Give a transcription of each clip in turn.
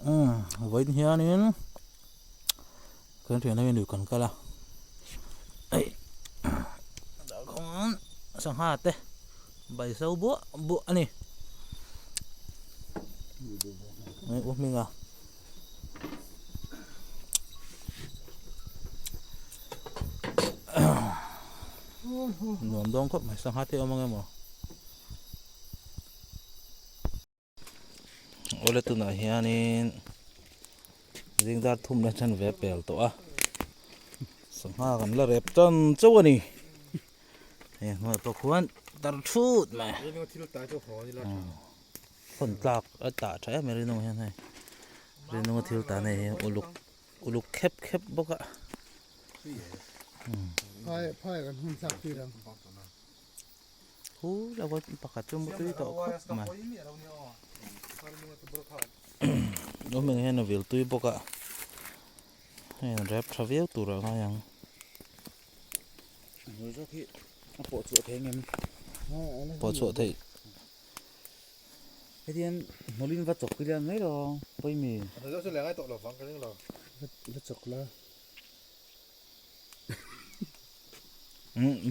Umm vawiin hianin kan thian ho lui kan kal a hei tah khawn sangha te bai so buah buah a ni hei u hminga. Nuam dawn khawp mai sangha te awm ang emaw. Awle tunah hianin zing dar thum la then ve pel tawh a sangha kan la rep tan chauh a ni hei hnuai pawh khuan tar thut mai hawn tlak a tah tha em mai rinawm hian hei rinawm thil tah nei hi uluk uluk khep khep bawk a. Hu lo a pakhat chu mutui tawh khawp mai awm eng hian a vil tui bawk a hei an rep tha viau tur ah ngai ang pawh chhuah theih ang em pawh chhuah theih hetiang hmawlin va chawk ila mai lo pawimawh va chawk la.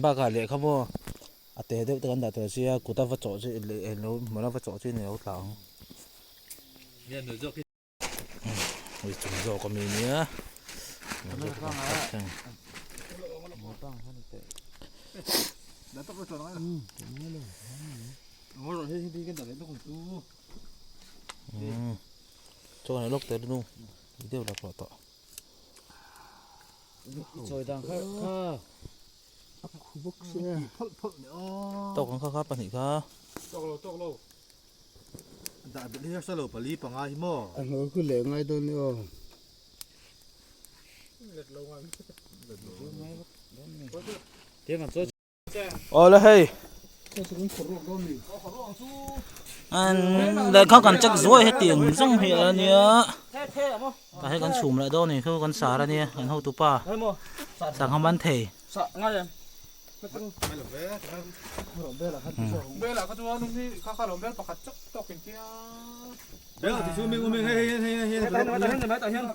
Bakah lehkha maw a te deuh te kan dah tawh sia kut a va chawh chu eng lo hmawlh a va chawh chu ni lo tla ang ui chung zawk ami nia chuan lawk teh nu deuh laklawh tawh. Chawi dan kha kha a khu bawk sia phawlh phawlh ni aw tawk ang kha kha pahnih kha tawk lo tawk lo dah belh hi harsa lo pali panga hi maw a hnuai khu leh ngai dawn ni aw let lo ngai let lo tiang an chawi Awle hei lehkha kan check zuai hetiang zawng hi a nia tah hian kan chhum leh dawn a ni khu kan sar a nia kan hotu pa sangha man thei.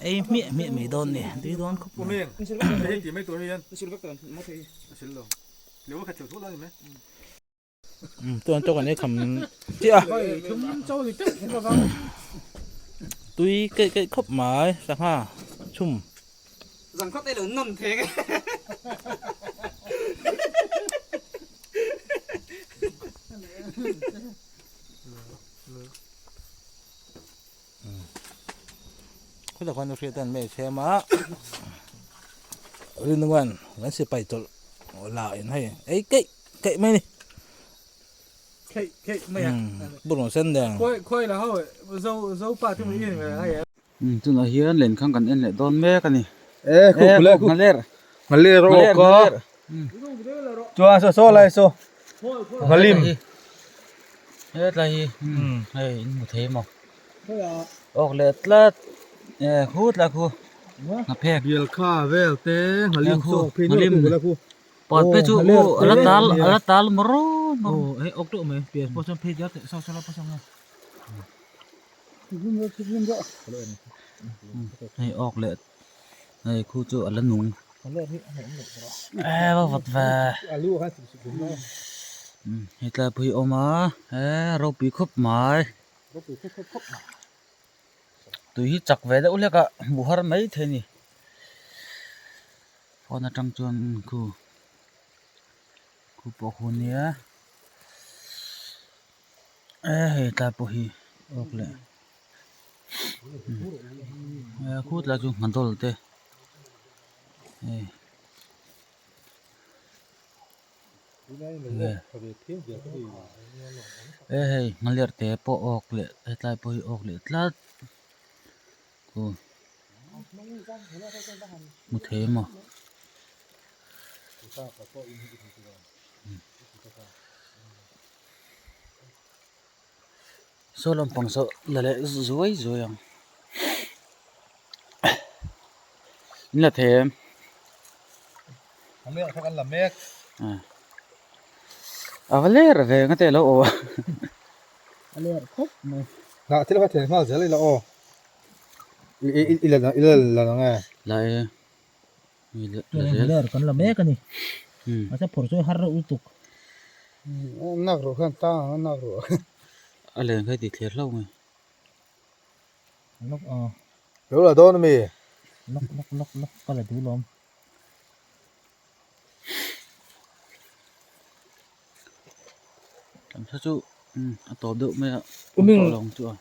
Ei hmiah hmiah mai dawn a ni tui dawn khawp mai. Chuan chaw kan ei kham chiah a tui keih keih khawp mai sangha chhum. Khawtah khuan nu hriat an mai chhem a rinungan kan sipai chawlh la in hei ei keih keih mai ni keih keih mai a purun sen nen khawi khawi la ho zo zo pa te mai in hei tunah hian lenkhang kan en leh dawn mek a ni e khu khu le nghaler nghaler aw ka chuan saw saw lai saw nghalim hetlai hi hei in hmu thei maw awk leh tlat e khu tlai khu nghaphek bial kha vel te nghalim saw phei nual khu la khu pat phei chu aw a la tal a la tal maw rawt maw aw hei awk teuh mai pian pawh chuan phei dial teh saw saw la pawh saw nge hei awk leh hei khu chu a la nung e va vawt ve hetlai pawh hi a awm a e ropui khawp mai tui hi chak ve deuh hlek a hmuh har mai thei a ni phone atang chuan khu khu pawh khu nia e hei tlai pawh hi awk leh e khu tlai chu nghadawl te hei e hei nghaler te pawh awk leh hetlai pawh hi awk leh tlat khu hmu thei emaw. Saw lampang saw la leh zuai zuai ang in la thei em a va ler ve nga te lo aw a ler khawp mai hnah thil kha thei nghal zel ila aw. I la i la la ang e. La e. I la la zel. Ler kan la mek a ni. Mahse phawrh chu har reuh lutuk. Nak ruh khan tang ang a nak ruh. A len kha i ti thler hlauh mai. Lawk a. Lo la dawn ami? Lawk lawk lawk lawk ka la duh lawm. Tam kha chu a tawp deuh mai a. Uming. Tawh chu a.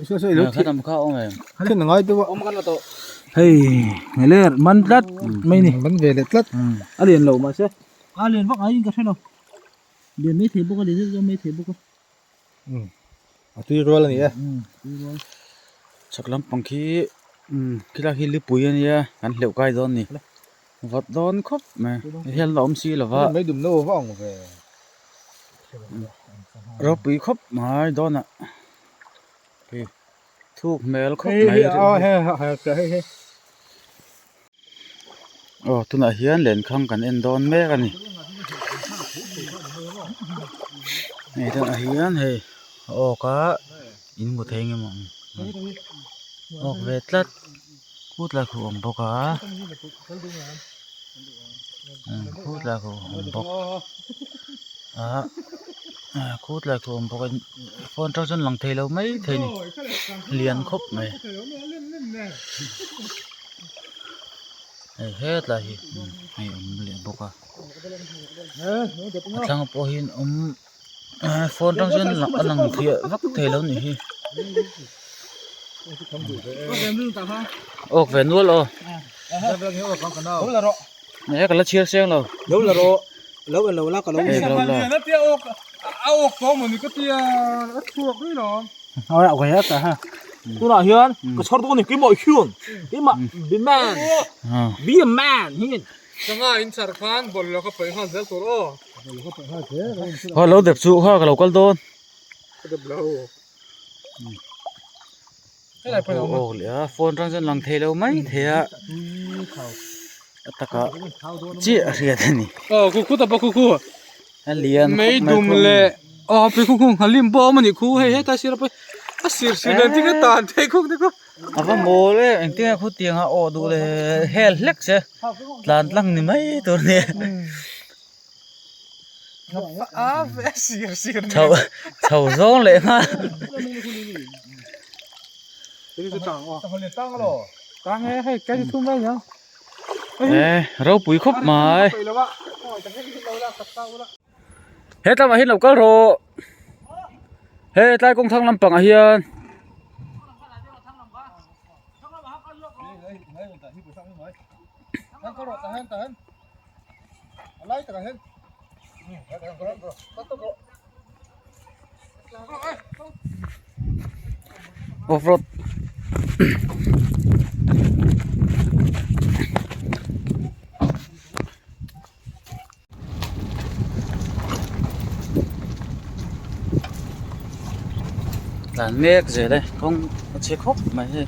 Saw saw ilo Kha tam kha awm em. Khen ngai deuh a. Awm kan la tawh. Hei ngeler man tlat mai ni. Man ve leh tlat. A lian lo mahse. A lian vak aiin ka hre lo. Lian mai thei bawk a lian zet mai thei bawk a. A tui rual a ni e. Tui rual. Chhak lampang khi khilai khi lipui a nia kan hleuh kai dawn a ni. Vat dawn khawp mai hian la awm si lo va. Mai dum no va ang ve. Ropui khawp mai dawn ah. Hei thuk hmel khawp mai. Aw tunah hian lenkhang kan en dawn mek a ni. Hei tunah hian hei a awk a in hmu thei nge maw awk ve tlat. Kut lai khu awm bawk a kut lai khu awm bawk a kut lai khu awm bawk a phone atang chuan lang thei lo mai thei a ni lian khawp mai hei hetlai hi hei awm leh bawk a a thlang pawh hi an awm phone atang chuan a lang fiah vak thei lo a nih hi. Awk ve nual aw. Nge ka la chhiar seng lo. Lo la rawh. Lo en lo la ka lo. Hei ka lo la. Ôi ok hết rồi ha. Tunah hian ka chhar dawn a ni keimah hian keimah be man be a man hian. Sangha in chhar khan bawlhhlawh ka paih nghal zel tur aw. Kha lo dep chu kha ka lo kal dawn. Ka dep lo. Aw leh a phone atang chuan lang thei lo mai thei a a takah chiah a hriat a ni aw khu khu ta pawh khu khu a lian mei dum leh aw pi khu khu nghalim pawh a awm a nih khu hei hetlai sir a pawh a sir sir nen tinge tan thei khuk te khu a va mawl e engtin nge khutiang a awh duh leh hel hlek che tlan tlang ni mai tur a nia. Chho chho zawng leh nghal. E ropui khawp mai. He tlangah hian lo kal rawh. He tlai kawng thlang lampangah hian. Off road tlan mek zel e kawng a chhe khawp mai hei.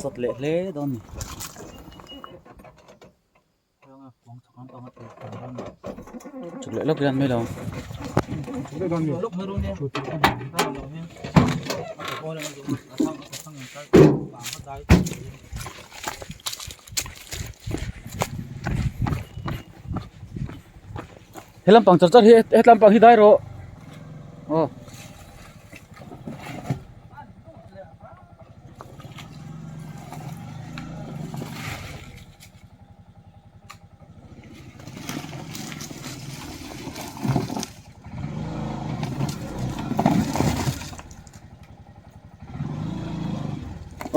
Sawt leh hle dawn a ni. Chuk leh lawk hian mai lo. He lampang char char hi he lampang hi dai rawh aw.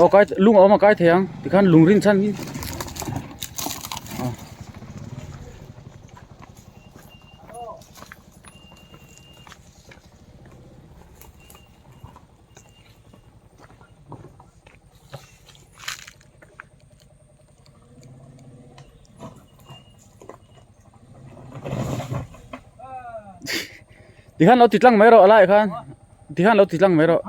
Aw kai lung a awm a kai thei ang tikhan lung rin chhan hi aw. Tikhan lo ti tlang mai rawh a laiah khan tikhan lo ti tlang mai rawh.